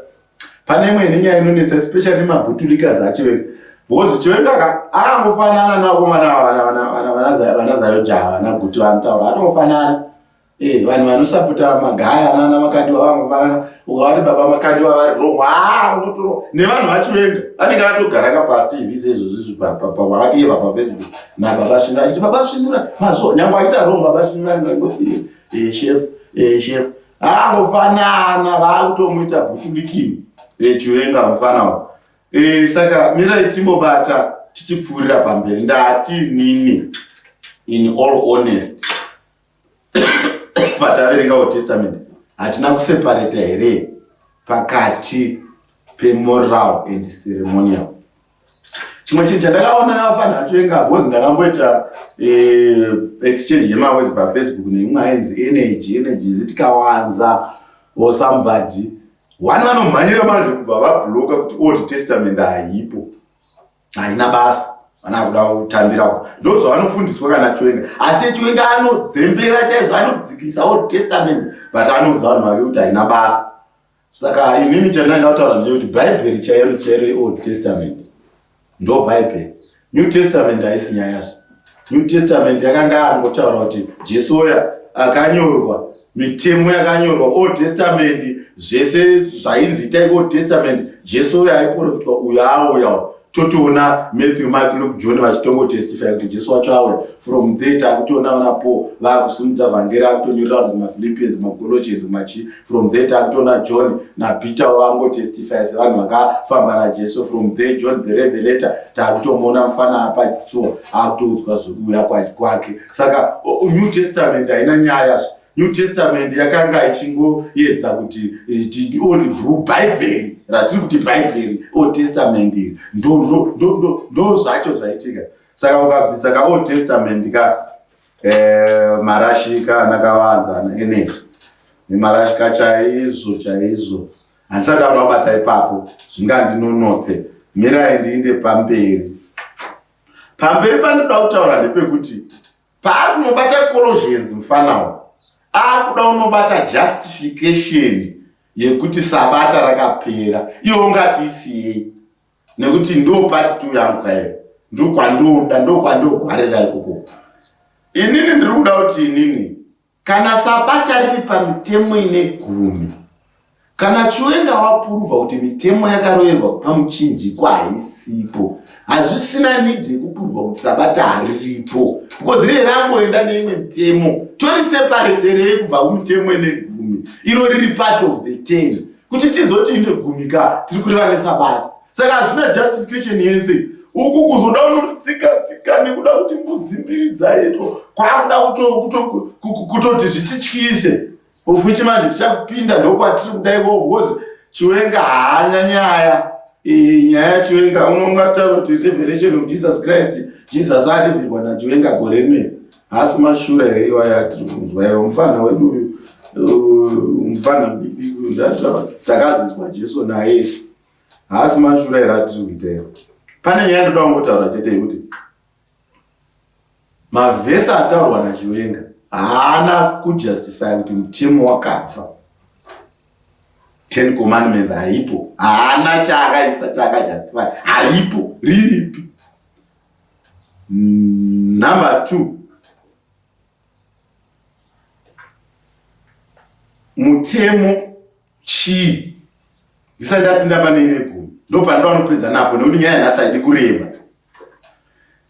Pane imwe nenyaya inonetsa, especially nemabutulikas aChiwenga, because Chiwenga ka akangofanana navakomana vanaZayojaha, vana Guti vanotaura, akangofanana. Eh, vanhu vanosapota magaya nana makandiwa vangofanana ukavati baba makandiwa vari wrong haa unotoro nevanhu vachivenga vanenge vatogara ka patv seizvozvizvi vakati eva pafacebook nababa svinura achiti baba svinura mazvo nyange aita wrong baba svinura ndingoti eh, chef eh, chef angofanana vakutomuita bhutulikini chiwenga mufana e, saka mirai timbobata tichipfuurira pamberi. Ndati nini, in all honest, pataverenga Old Testament hatina kuseparata here pakati pemoral and ceremonial? Chimwe chinhu chandakaona navafanira vachivenga, because ndakamboita exchange yemawords pafacebook neimwe ainzi Energy, Energy zitikawanza or somebody one, vanomhanyira manje kubva vabloka kuti Old Testament haipo, haina basa, vana kuda kutambirako. Ndo zvavanofundiswa kana Chiwenga. Asi Chiwenga anodzembera chaizvo, anodzikisa Old Testament, but anoudza vanhu vake kuti haina basa. Saka inini chandaida kutaura ndechekuti Bhaibheri chairo chairo yeOld Testament ndo Bhaibheri. New Testament haisi nyayazvo. New Testament yakanga angotaura kuti Jesu oya akanyorwa, mitemo yakanyorwa. Old Testament zvese zvainzi itai Old Testament, Jesu uyo aiprofitwa uyo auya. Totoona Matthew, Mark, Luke, John vachitongotestify kuti Jesu wacho auya. From there takutoona vana Paul vakusumudza vhangeri, akutonyorera vanhu kumaPhilippians, maColossians, machi. From there takutoona John naPeter vangotestify sevanhu vakafamba naJesu. From there John the Revelator takutomuona mufana apachitsuwa akutoudzwa zvekuuya kwake. Saka New Testament haina nyaya. New Testament yakanga ichingoedza kuti Bhaibheri ratiri kuti Bhaibheri, Old Testament iri, ndo zvacho zvaitika. Saka ukabvisa kaOld Testament ka, marashika anakawanza ana Energy nemarashika chaizvo chaizvo. Handisati ndakuda kubata ipapo, zvingandinonotse. Mirai ndiinde pamberi. Pamberi pandinoda kutaura ndepekuti paari kunobata Colossians, mufanawo akuda unobata justification yekuti Sabata rakapera. Iwo ungati isiyei, nekuti ndo part two yangu kaiyo, ndokwandoda, ndokwandogwarira ikoko. Inini ndiri kuda kuti inini, kana Sabata riri pamitemo ine 10, kana Chiwenga wapuruvha kuti mitemo yakaroverwa pamuchinjikwa haisipo, hazvisina need yekupuruvha kuti Sabata hariripo, because riye rangoenda neimwe mitemo. Torisepareterei kubva kumitemo ine 10? Iro riri part of the 10. Kuti tizoti ine 10 ka, tiri kureva neSabata. Saka hazvina justification yese uku kuzoda unotsika tsika nekuda kuti mbudzi mbiri dzaitwa, kwakuda kutoti zvitityise, of which manje tichapinda ndokwatiri kuda ikoko, because Chiwenga haanya nyaya. Nyaya yaChiwenga unongataura kuti revelation of Jesus Christ, Jesus areverwa naChiwenga gore rineri. Haasi mashura here iwaya atiri kunzwa iwa? Mufana wedu uyu, mufana mudiki takazizwa Jesu naye, haasi mashura here atiri kuita iwa? Pane nyaya ndoda kungotaura chete yekuti mavhesi ataurwa naChiwenga haana kujustify kuti mutemo wakabva, 10 Commandments haipo. Haana chaakaisa chaakajustify, haripo, riripi? Number two, mutemo chii? Ndisati ndapinda pane ine 10, ndo pandoanopedza napo, nekuti nyaya yanhasi haidi kureba.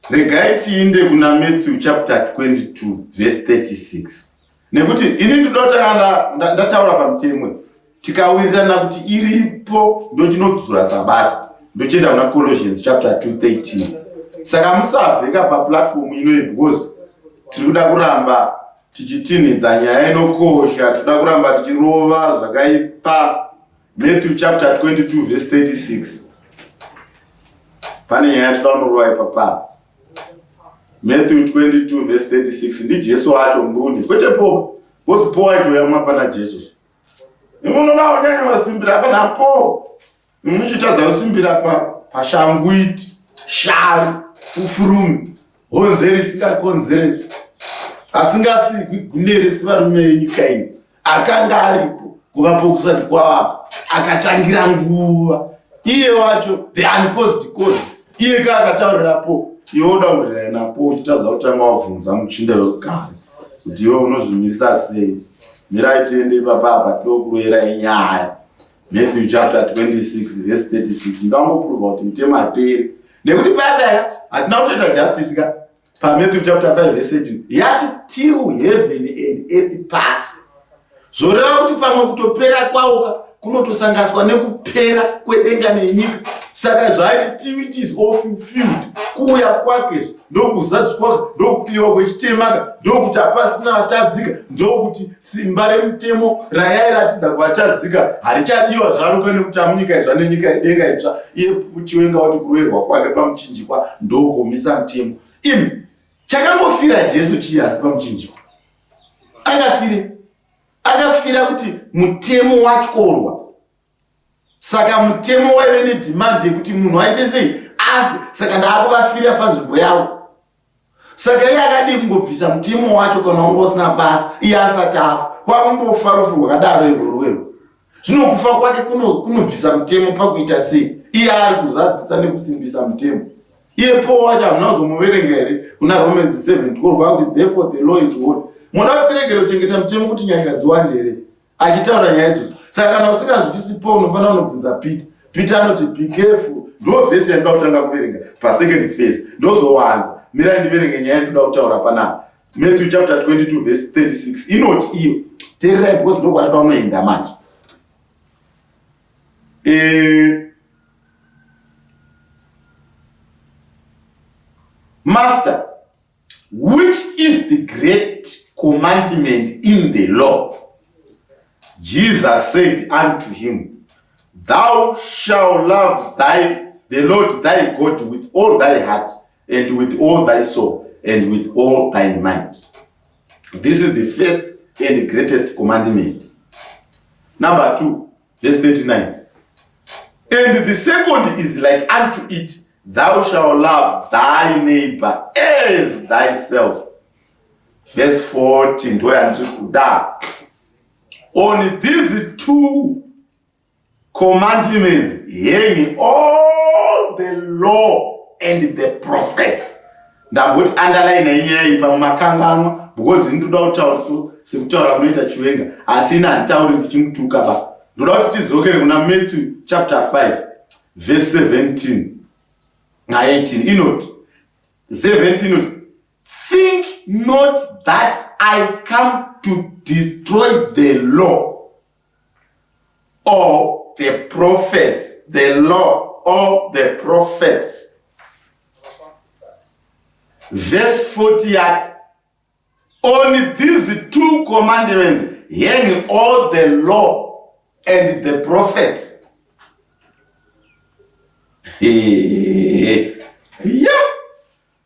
Regai tiinde kuna Matthew chapter 22 verse 36, nekuti ini ndoda kutanga ndataura pamutemo, tikawirirana kuti iripo, ndochinodzura Sabata, ndochienda kuna Colossians chapter 2:13. Saka musabveka paplatform inoyi, because tiri kuda kuramba tichitinhidza nyaya inokosha, tinoda kuramba tichirova zvakaipa. Matthew chapter 22 verse 36, pane nyaya toda kunorova ipapapa. Matthew 22 verse 36, ndiJesu wacho mbune, kwete Paul, because Paul aitoyamwa pana Jesu. Imunoona unyanya wasimbira pana Paul, muchitadza kusimbira pashanguiti shavi ufurumi honzeri isingakonzeresi, asingasikwi guneresi. Varume venyika ino, akanga aripo kuvapo kusati kwavapo, akatangira nguva, iye wacho the uncaused cause, iye ka akataurirapo, iwe udaurira napo uchitadza kutanga wabvunza muchinda wekugara. kuti iwe unozvimirisa sei. Mirai tiende ipapa apa tinokuroyerai nyaya. Matthew chapter 26 verse 36 ndangoprova kuti mitemo haiperi nekuti paya paya hatina kutoita justice ka paMatthew chapter 5 verse 18 yati till heaven and earth pass zvoreva kuti pamwe kutopera kwawoka kunotosanganiswa nekupera kwedenga nenyika saka zvaati till it is all fulfilled kuuya kwake ndokuzadziswa ndokukliwa kwechitemaka ndokuti hapasina vatadzika ndokuti simba remutemo rayairatidza kuvatadzika harichadiwa zvaruka nekuti amunyika itsva nenyika yedenga itsva iye chiwenga wati kuroerwa kwake pamuchinjikwa ndokuomisa mutemo imi chakambofira jesu chii asi pamuchinjikwa akafire akafira kuti mutemo watyorwa Saka mutemo waive nedemand yekuti munhu aite sei afe, saka ndaakuvafira panzvimbo yavo. Saka iye akadii kungobvisa mutemo wacho kana wanga usina basa iye asati afa? Kwakumbofa rufu rwakadaro irwo rwerwo. Zvino kufa kwake kunobvisa kuno mutemo pakuita sei? Iye ari kuzadzisa nekusimbisa mutemo. Iye Paul wacho hamuna kuzomuverenga here kuna Romans 7:12 akuti therefore the law is holy. Munoda kuti tiregere kuchengeta mutemo kuti nyasha dziwande here? achitaura nyaya idzodzo saka kana usinganzwisisi paul unofanira kunobvunza peter peter anoti be careful ndo vhesi yandinoda kutanga kuverenga pasecond phase ndozowanza mirai ndiverenge nyaya yandinoda kutaura panapa matthew chapter 22 verse 36 inoti iyo teererai because ndokwandinoda kunoenda manje eh, master Which is the great commandment in the law? Jesus said unto him, Thou shalt love thy, the Lord thy God with all thy heart and with all thy soul and with all thy mind. This is the first and greatest commandment. Number 2, verse 39. And the second is like unto it, thou shalt love thy neighbor as thyself. Verse 40 ndo yandiri kuda. On these two commandments hang all the law and the prophets. Ndamboti underline inyaya iyi pamwe makanganwa because ini ndoda kutaura so sekutaura kunoita Chiwenga asi ini handitauri ndichimutuka ba. Ndoda kuti tidzokere kuna Matthew chapter 5 verse 17 na 18 inoti 17 inoti think not that I come to destroy the law or the prophets, the law or the prophets. Verse 40 yati, on these two commandments hang all the law and the prophets. Yeah.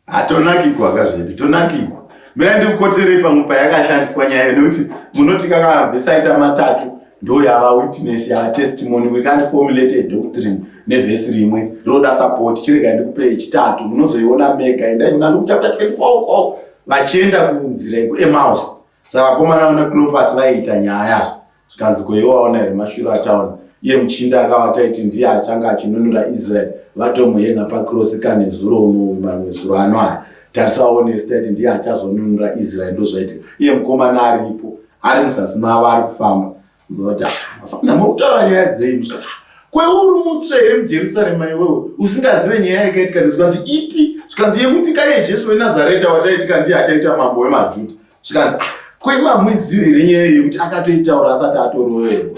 Hatonakigwa ka zvedu, tonakigwa. Mira ndikukoterei pamwe payakashandiswa nyaya nekuti munoti kakana vhesi aita matatu ndo yava witness yava testimony we can't formulate a doctrine nevhesi rimwe rinoda support chiregai ndikupei chitatu munozoiona mega endai kuna Luke chapter 24 uko vachienda kunzira yekuEmaus saka vakomana vana Clopas vaiita nyaya Zvikanzi ko iwe waona here mashura ataona iye muchinda akavati aiti ndiye achange achinunura Israel vatomuhenga pakrosi kani zuro uno mamwe zuro ano aya tarisa waone taiti ndiye achazonunura Israel ndozvaitika iye mukomana aripo ari muzasi mavo ari kufamba nzoti ah mafanira mokutaura nyaya dzei musvikati ah, kweuri mutsve here mujerusarema iwewe usingazive nyaya yakaitika nezvikanzi ipi zvikanzi yekuti kaiye jesu wenazareta wataitika ndiye achaita mambo wemajuda zvikanzi ah, ko imi hamuizivi here nyaya yekuti akatoitaura asati atoroverwa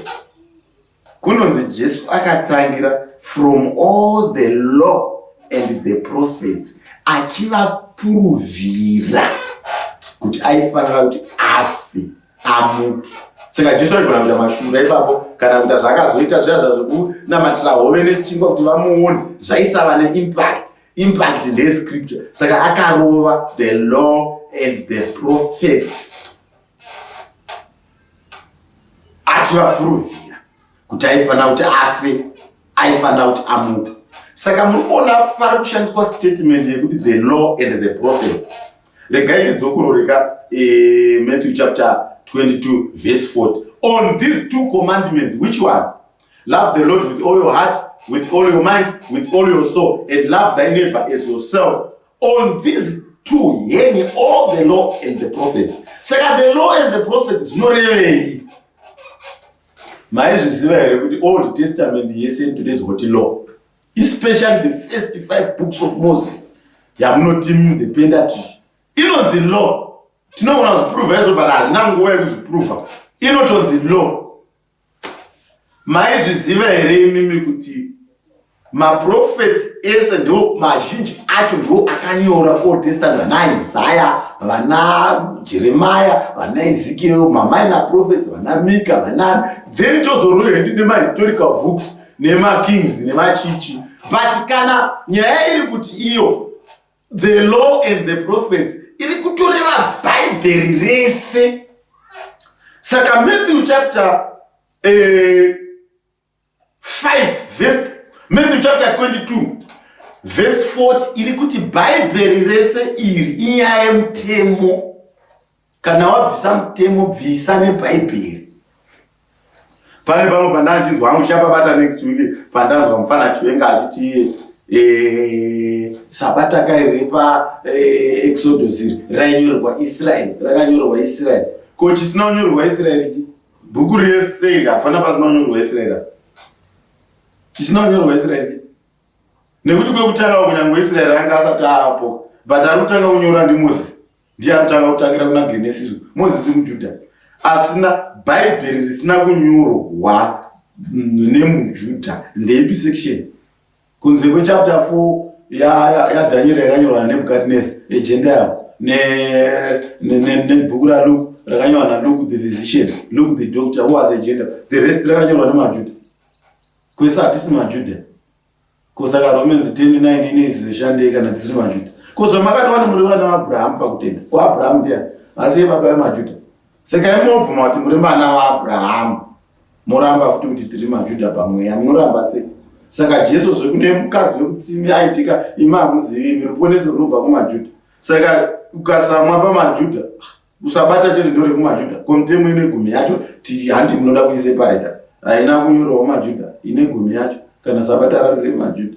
kunonzi jesu akatangira from all the law and the prophets achivapuruvhira kuti aifanira kuti afe amuke saka jesu aigona kuita mashura ipapo kana kuita zvaakazoita zviya zvazvekunamatira hove nechingwa kuti vamuone zvaisava neimpact Impact ndeye scripture. Saka akarova the law and the prophets achivapuruvhira kuti aifanira kuti afe, aifanira kuti amuke. Saka muri kuona pari kushandiswa statement yekuti the law and the prophets. Regai tidzokororeka eh, Matthew chapter 22 verse 40. On these two commandments which was Love the Lord with all your heart, with all your mind, with all your soul, and love thy neighbor as yourself. On these two hang all the law and the prophets. Saka the law and the prophets zvinorevei? Maizviziva here kuti Old Testament yese in today's hot law, especially the first five books of Moses yamunoti the Pentateuch inonzi law. Tinogona kuzviprova izvo but hazvina nguva yekuzviprova. Inotonzi law. Maizviziva here imimi kuti maprofets ese ndo mazhinji acho ndo akanyora Old Testament, vana Isaya, vana Jeremiah, vana Ezekiel, maminor prophets, vana Mika, vana then tozorwe hedu nemahistorical books nemakings nemachichi. But kana nyaya iri kuti iyo the law and the prophets iri kutoreva Bhaibheri rese. Saka Matthew chapter 5 verse, Matthew chapter 22 verse 40 iri kuti Bhaibheri rese iri inyaya yemutemo. Kana wabvisa mutemo, bvisa neBhaibheri. Pane pamwe pandandinzwa hangu chapabata next week, pandanzwa mufana Chiwenga achiti sabata kairi repa Exodus iri rainyorerwa Israel, rakanyorerwa Israel. Ko chisina kunyorerwa Israel ichi? Bhuku rese iri hapana pasina kunyorerwa Israel apa. Chisina kunyorerwa Israel ichi? Nekuti kwekutanga kunyangwe Israel anga asati aapo, but ari kutanga kunyora ndiMoses. Ndiye anotanga kutangira kuna Genesis. Moses muJudha asina Bhaibheri risina kunyorwa nemuJudha ndeipi section kunze kwechapter 4 yaDaniel yakanyorwa naNebukadnezar agenda yavo nebhuku raLuke rakanyorwa naLuke the physician, Luke the doctor who was a gender, the rest rakanyorwa nemaJudha. Kwese hatisi maJudha. Ko saka Romans 10:9 inoizoshandei kana tisiri maJudha? Ko zvamakati wani muri vana vaAbrahamu pakutenda? Ko Abrahamu ndiani? Asi baba vemaJudha. Saka imovhuma kuti muri vana vaAbrahamu. Moramba futi kuti tiri maJudha pamweya. Munoramba sei? Saka Jesu zvekune mukadzi wekutsime aitika imi hamuzivi imi ruponeso runobva kumaJudha. Saka ukasamwa pamaJudha usabata chete ndo rekumaJudha. Ko mitemo ine gumi yacho handi munoda kuiseparata. Haina kunyorwa kumaJudha ine gumi yacho kana sabata rari remaJudha.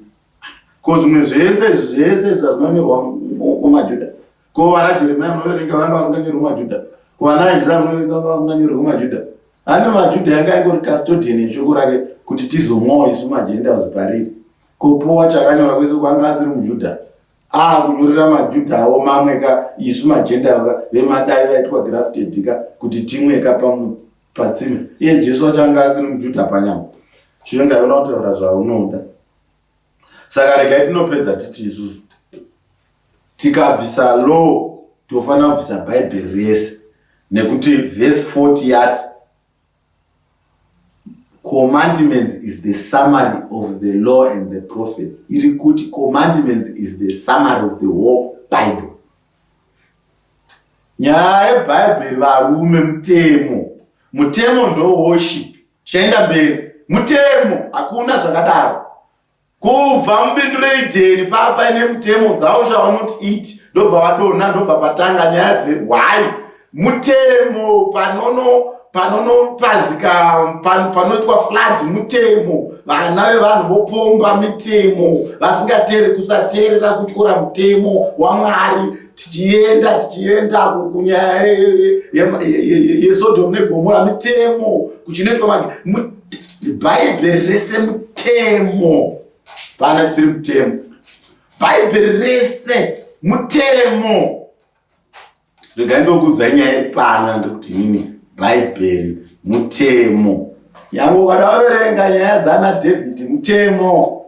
Ko zvimwe zvese izvi zvese izvi hazvinonyorwa kumaJudha. Ko vana Jeremiah munoverenga vanga vasinganyorwi kumaJudha. Ko vana Isaya munoverenga vanga vasinganyorwi kumaJudha. Ane maJudha yanga ingori custodian yeshoko rake kuti tizomwawo isu maGentiles pariri. Ko Paul chakanyora kwese kwanga asiri muJudha. Akunyorera maJudha awo mamwe ka isu maGentile ka vemadai vaitwa grafted ka kuti timwe ka patsime. Iye Jesu wacho anga asiri muJudha panyama. Chiwenga iona kutaura zvaunoda. Saka regai tinopedza titi isusu tikabvisa law tofanira kubvisa Bhaibheri rese nekuti verse 40 yati commandments is the summary of the law and the prophets. Iri kuti commandments is the summary of the whole Bible. Nyaya yeBhaibheri varume mutemo. Mutemo ndo worship. Tichaenda mberi. Mutemo hakuna zvakadaro. Kubva mubindu reEdheni papa ine mutemo thou shall not eat, ndobva vadonha, ndobva patanga nyaya dzehwai. Mutemo panono panonopazika panoitwa flood mutemo, vana vevanhu vopomba mitemo, vasingateeri kusateerera kutyora mutemo waMwari. Tichienda tichienda kunyaya yeSodom neGomora mitemo kuchinoitwa manje Bhaibheri rese mutemo, pana chisiri mutemo. Bhaibheri rese mutemo. Regai ndokuudzai nyaya yepana ndikuti inini Bhaibheri mutemo. Nyange ukada waverenga nyaya dzana David mutemo.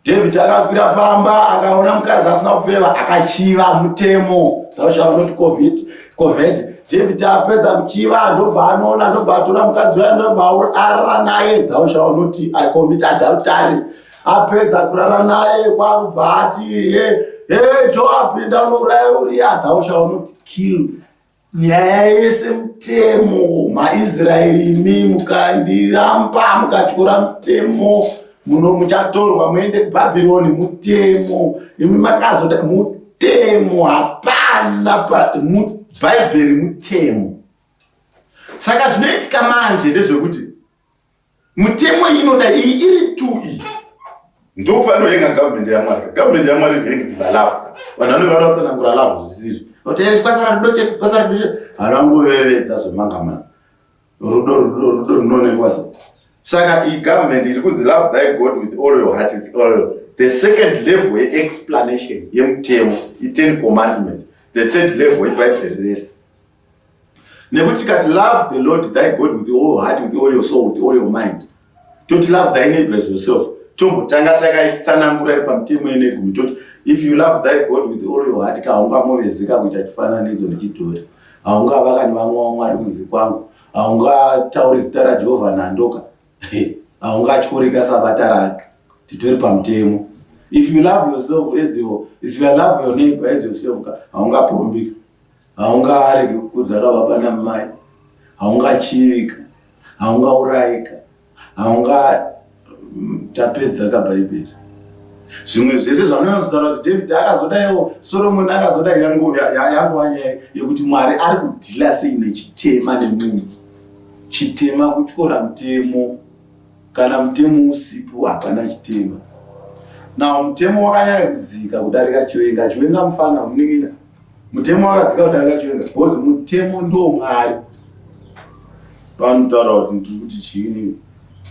David akakwira pamba akaona mukadzi asina kupfeva akachiva mutemo. Thou shalt not covet. Covet. David apedza kuchiva ndobva anoona ndobva atora mukadzi uya ndobva arara naye. Thou shalt not commit adultery. Apedza kurara naye kwakubva ati hey, hey, Joab enda unouraya Uria. Thou shalt not kill. Nyaya yese mutemo. MaIsraeri imi mukandiramba mukatyora mutemo muno muchatorwa muende kuBhabhironi. Mutemo imi makazoda mutemo hapana Bhaibheri mutemo. Saka zvinoitika manje ndezvekuti mutemo inoda iyi iri tu iyi. Ndopanohenga government yaMwari. Government yaMwari henge love. Vanhu vanenge vada kutsanangura love zvisizvo. Kuti eh, kwasara rudo chete, kwasara rudo chete. Vanongovevedza zvemangamanga. Rudo rudo rudo runoonekwa sei? Saka iyi government iri kunzi love thy God with all your heart with all your the second level yeexplanation yemutemo i-ten commandments the third level ibhaibheri rese nekuti tikati love the lord thy god with all heart with all your soul with all your mind toti love thy neighbor as yourself tombotanga takaitsanangura iri pamutemo yenegumi toti if you love thy god with all your heart ka haungamovezeka kuita chifananidzo nechidhori haungavakani vamwe wamwari kunze kwangu haungatauri zita rajehovha nhandoka haungatyorika sabata rake titori pamutemo if you love yourself as your, if you love your neighbor as yourself ka haungapombika Haungaregi kukudza kababa namai, haungachivika, haungaurayika, haunga mm, tapedza kabhaibheri. Zvimwe zvese zvanonyatsotaura kuti David akazodaiwo, Solomon akazodai, yangova nyaya yekuti Mwari ari kudhila sei nechitema nemunhu. Chitema kutyora mutemo. Kana mutemo usipo hapana chitema. Now mutemo wakanyanya kudzika kudarika chiwenga. Chiwenga mufana munin'ina. Mutemo wakadzika kudarika chiwenga because mutemo ndo Mwari. Panotaura kuti ndiri kuti chiini.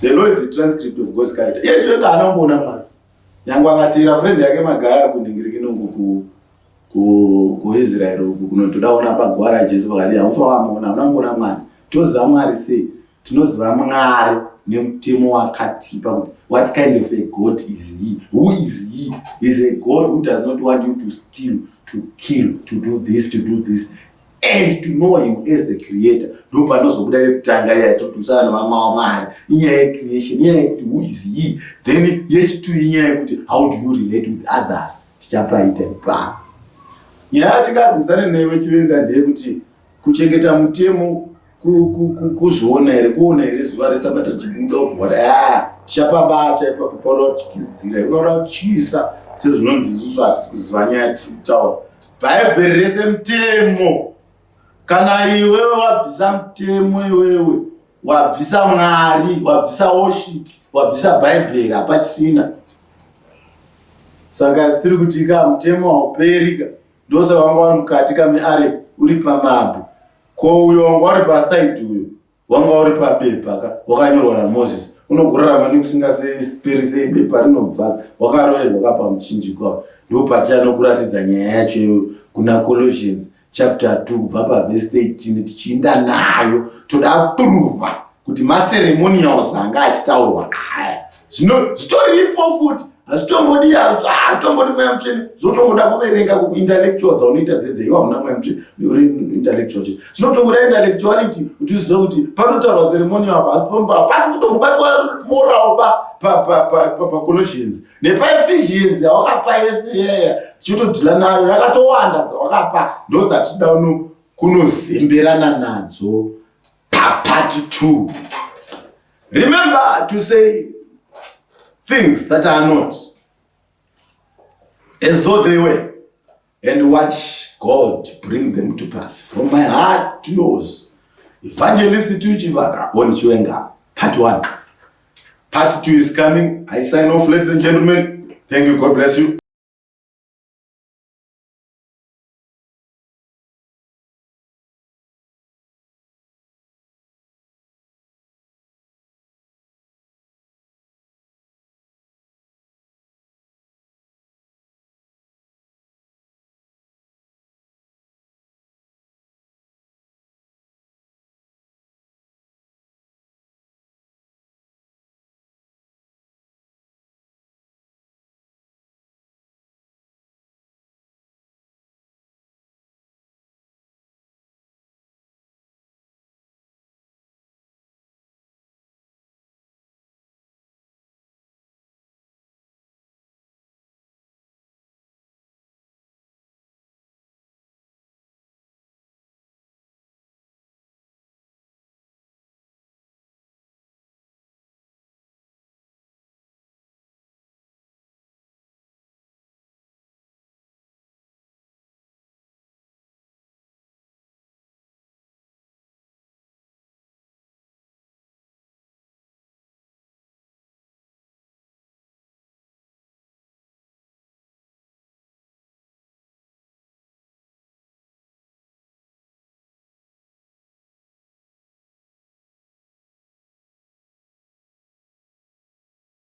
The law is the transcript of God's character. Iye chiwenga haana kumboona Mwari. Nyangwe akateera friend yake Magaya kuningiriki nongo ku kuIsraeri uku kunotoda kuona paguva raJesu pakadii haufa wamuona hauna kumboona Mwari. Toziva Mwari sei? Tinoziva Mwari nemutemo wakatipa kuti what kind of a God is he? Who is he? Is a God who does not want you to steal, to kill, to do this, to do this and to know him as the creator. Ndo panozobuda yekutanga iya yatoti usana vamwe waMwari. Inyaya yecreation, inyaya yekuti who is he? Then yechitu inyaya yekuti how do you relate with others? Tichapaita ipapo. Nyaya yatingarwisane newe Chiwenga ndeyekuti kuchengeta mutemo kuzviona here kuona here zuva resabata richibuda ubva ah, tichapabata ipapo pauda kutyisidzira unoda kutyisa sezvinonzi isusu hatisi kuziva nyaya tiri kutaura bhaibheri rese mutemo kana iwewe wabvisa mutemo iwewe wabvisa mwari wabvisa worship wabvisa bhaibheri hapachisina saka asi tiri kuti ka mutemo hauperika Ndosaka wanga uri mukati kamiare uri pamabwe. Ko uyo wanga uri pasaidi uyo wanga uri pabepa ka wakanyorwa naMoses. Unogorarama nekusingasiperi sei bepa rinobva wakaroverwa ka pamuchinjikwa. Ndopatichanokuratidza nyaya yacho iyoyo kuna Colossians chapter 2 kubva pavhesi 13 tichiinda nayo toda prova kuti maceremonials anga achitaurwa aya zvino zvitoripo futi hazvitombodi hazvitombodi mweya mutsvene zvotongoda kuverenga kuintellectual dzaunoita dzedze iwe hauna mweya mutsvene uri intellectual chete zvinotongoda intellectuality kuti uzive kuti panotaurwa ceremonial apa asi hapasi kutombobatwa moral pa pacolossians nepaephesians yawakapa yese yeya tichitodhila nayo yakatowanda dzawakapa ndodzatida kunozemberana nadzo papart 2 Remember to say things that are not as though they were and watch God bring them to pass. From my heart to yours. Evangelist Tuchivaka on Chiwenga, part 1. Part 2 is coming. I sign off, ladies and gentlemen. Thank you. God bless you.